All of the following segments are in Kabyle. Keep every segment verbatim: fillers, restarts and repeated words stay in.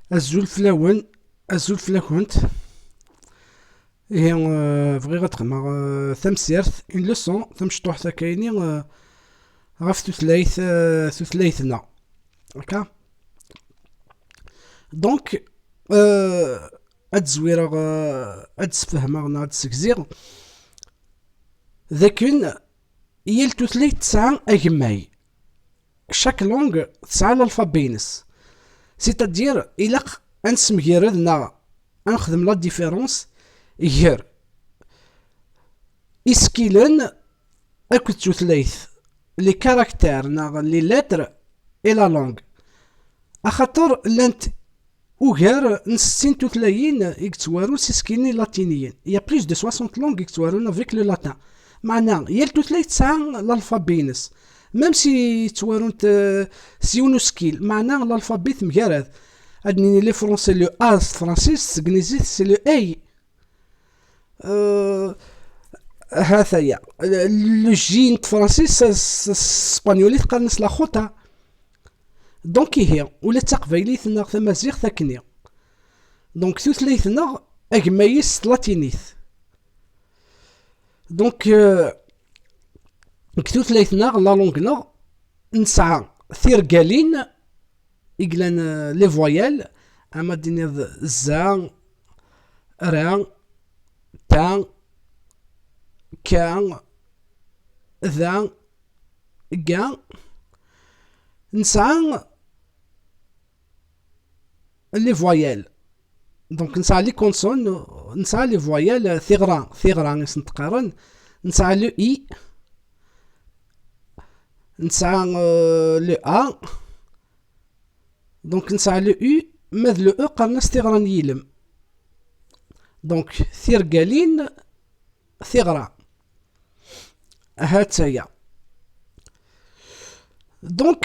Azul fell-awen, azul fell-akent. Ihi, euh, bɣiɣ ad xedmeɣ, euh, tamsirt, une leçon, tamecṭuḥt akka-ini, euh, ɣef tutlayt, euh, tutlayt-nneɣ. Akka. Donc, euh, ad zwireɣ, euh, ad sfehmeɣ neɣ ad segziɣ d akken yal tutlayt tesɛa agemmay. Chaque langue tesɛa l'alphabet-ines. C'est-à-dire, ilaq ad nessemgired neɣ ad nexdem la différence gar isekkilen akked tutlayt, les caractères neɣ les lettres et la langue. Axaṭer llant ugar n settin tutlayin i yettwarun s isekkilen ilatiniyen. Il y a plus de soixante langues i yettwarun avec le latin. Meɛna, yal tutlayt tesɛa l'alphabet-ines. Même si yettwarunt, euh, s yiwen usekkil, meɛna l'alphabet temgarad. Ad nini les français le A s tefransist, s tegnizit c'est le A. Euh, ha-t-aya. Le J n tefransist, s, s, s tespanyolit qqaren-as la jota. Donc ihi, ula d taqbaylit neɣ tamaziɣt akkenni. Donc tutlayt-nneɣ agemmay-is s tlatinit. Donc, euh, deg tutlayt-nneɣ, la langue-nneɣ, nesɛa tirgalin i yellan, euh, les voyelles, ama d-tiniḍ za, ra, ta, ka, da, ga. Nesɛa les voyelles. Donc, nesɛa les consonnes, nesɛa les voyelles, tiɣra, tiɣra i sent-qqaren. Nesɛa le i, nesɛa, euh, le a. Donc, nesɛa le u, ma d le e qqaren-as tiɣra n yilem. Donc, tirgalin, tiɣra. Ha-tt-aya. Donc,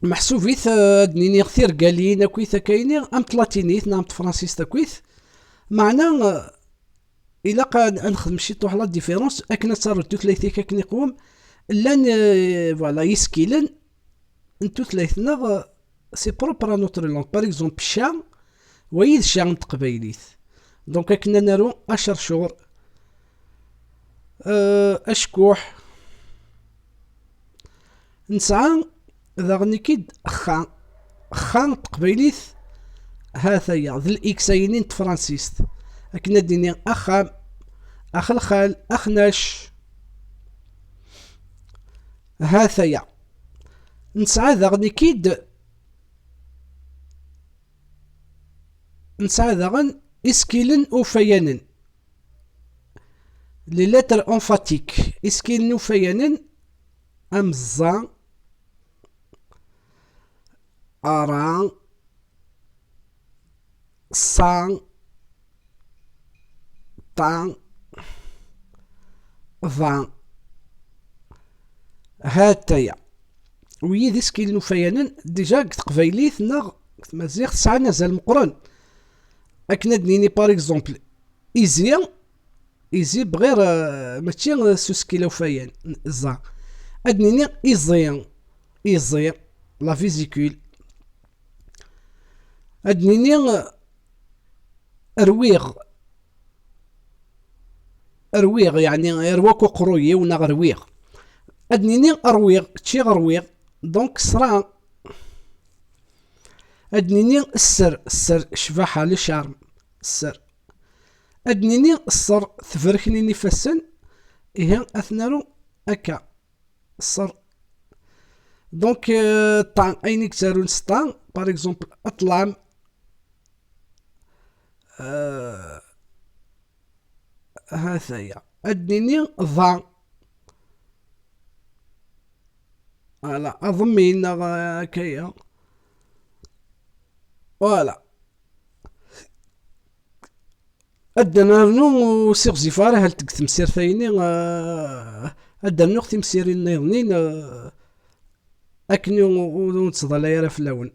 meḥsub-it, euh, ad d-nini tirgalin akkit akka-ini, am tlatinit neɣ am tefransist akkit. Meɛna, euh, ilaq ad, ad nexdem ciṭuḥ la différence akken ad taruḍ tutlayt-ik akken iqwem. Llan, euh, voilà, isekkilen n tutlayt-nneɣ, euh, c'est propre à notre langue. Par exemple, cca, wayi d cca n teqbaylit. Donc, akken ad naru acercur, euh, acekkuḥ. Nesɛa daɣen ikid xa. Xa n teqbaylit, ha-t-aya, d l-x ayini n tefransist. Akken ad d-nini axxam, axelxal, axnac. Ha-t-aya. Nesɛa daɣen ikid, nesɛa daɣen isekkilen ufayanen. Les lettres emphatiques. Isekkilen ufayanen am ẓẓa, ara, ṣa, ṭa, ḍa. Ha-t-aya. Wiyi d isekkilen ufayanen, déjà deg teqbaylit neɣ deg tmaziɣt sɛan azal meqqren. Akken ad nini, par exemple, izi, izi bɣir, euh, mačči s usekkil awfayan, ẓa. Ad nini iẓi, iẓi, la vésicule. Ad nini, euh, rwiɣ, rwiɣ, yeɛni irwa-k uqerruy-iw neɣ rwiɣ. Ad nini rwiɣ, ččiɣ rwiɣ, donc ṣṣra. Ad nini sser, sser, ccbaḥa, le charme, sser. Ad nini ṣṣer, tberknin ifassen, ihi ad t-naru akka, ṣṣer. Donc, euh, ṭa, ayen i yettarun s ṭa, par exemple, ṭṭlam, euh, ha-t-aya. Ad nini ḍa. Voilà, aḍemmi neɣ, euh, akka-ya. Voilà. Ad d-nernu ur siɣzif ara hal deg temsirt-ayini, euh, ad d-rnuɣ timsirin nniḍen, euh, akken ur, ur, ur nettḍalay ara fell-awen.